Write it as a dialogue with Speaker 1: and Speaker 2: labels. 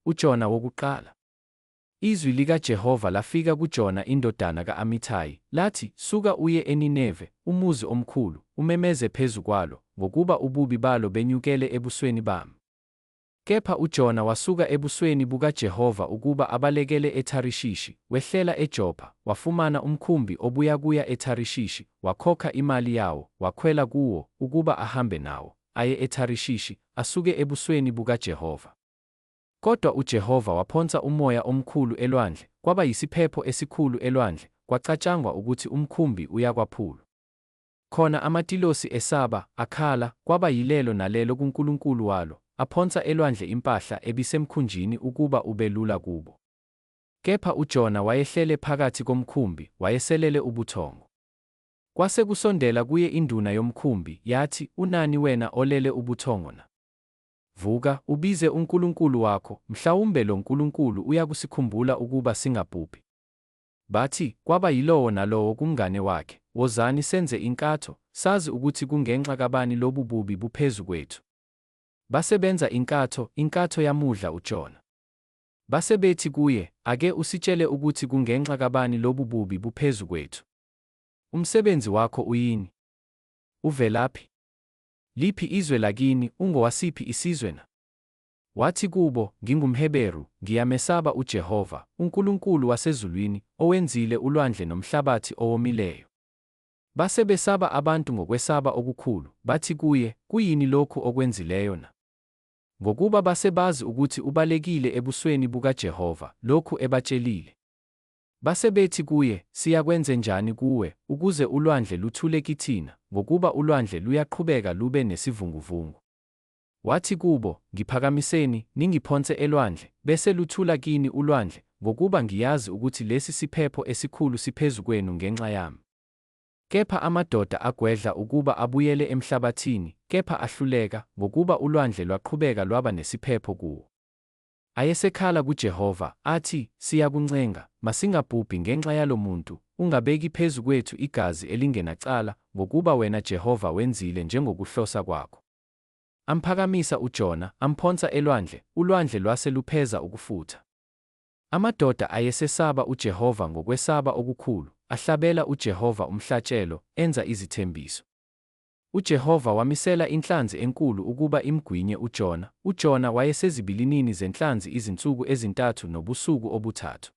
Speaker 1: UJona wokuqala. Izwi likaJehova lafika kuJona indodana ka-Amithayi, lathi, Suka uye eNineve, umuzi omkhulu, umemeze phezu kwalo, ngokuba ububi balo benyukele ebusweni bami. Kepha uJona wasuka ebusweni bukaJehova ukuba abalekele eTharishishi, wehlela eJopha, wafumana umkhumbi obuyakuya eTharishishi, wakhokha imali yawo, wakhwela kuwo, ukuba ahambe nawo, aye eTharishishi, asuke ebusweni bukaJehova. Kodwa uJehova waphonsa umoya omkhulu elwandle, kwaba yisiphepho esikhulu elwandle, kwacatshangwa ukuthi umkhumbi uyakwaphulwa. Khona amatilosi esaba, akhala, kwaba yilelo nalelo kunkulunkulu walo, aphonsa elwandle impahla ebisemkhunjini ukuba ube lula kubo. Kepha uJona wayehlele phakathi komkhumbi, wayeselele ubuthongo. Kwase kusondela kuye induna yomkhumbi, yathi, Unani wena olele ubuthongo na? Vuka, ubize uNkulunkulu wakho, mhlawumbe lo Nkulunkulu uyakusikhumbula ukuba singabhubhi. Bathi, kwaba yilowo nalowo kumngane wakhe, Wozani senze inkatho, sazi ukuthi kungenxa kabani lobu bubi buphezu kwethu. Base benza inkatho, inkatho yamudla uJona. Base bethi kuye, Ake usitshele ukuthi kungenxa kabani lobu bubi buphezu kwethu. Umsebenzi wakho uyini? Uvelaphi? Liphi izwe lakini, ungowasiphi isizwe na? Wathi kubo, NgingumHeberu, ngiyamesaba uJehova, uNkulunkulu wasezulwini, owenzile ulwandle nomhlabathi owomileyo. Base besaba abantu ngokwesaba okukhulu, bathi kuye, Kuyini lokhu okwenzileyo na? Ngokuba base bazi ukuthi ubalekile ebusweni bukaJehova, lokhu ebatshelile. Base bethi kuye, Siyakwenzenjani kuwe, ukuze ulwandle luthule kithina? Ngokuba ulwandle luyaqhubeka lube nesivunguvungu. Wathi kubo, Ngiphakamiseni, ningiphonse elwandle, bese luthula kini ulwandle, ngokuba ngiyazi ukuthi lesi siphepho esikhulu siphezu kwenu ngenxa yami. Kepha amadoda agwedla ukuba abuyele emhlabathini, kepha ahluleka, ngokuba ulwandle lwaqhubeka lwaba nesiphepho kuwo. Ayesekhala kuJehova, athi, Siyakuncenga, masingabhubhi ngenxa yalo muntu, ungabeki phezu kwethu igazi elingenacala, ngokuba wena Jehova wenzile njengokuhlosa kwakho. Amphakamisa uJona, amphonsa elwandle, ulwandle lwase lupheza ukufutha. Amadoda ayesesaba uJehova ngokwesaba okukhulu, ahlabela uJehova umhlatshelo, enza izithembiso. UJehova wamisela inhlanzi enkulu ukuba imgwinye uJona, uJona wayesezibilinini zenhlanzi izinsuku ezintathu nobusuku obuthathu.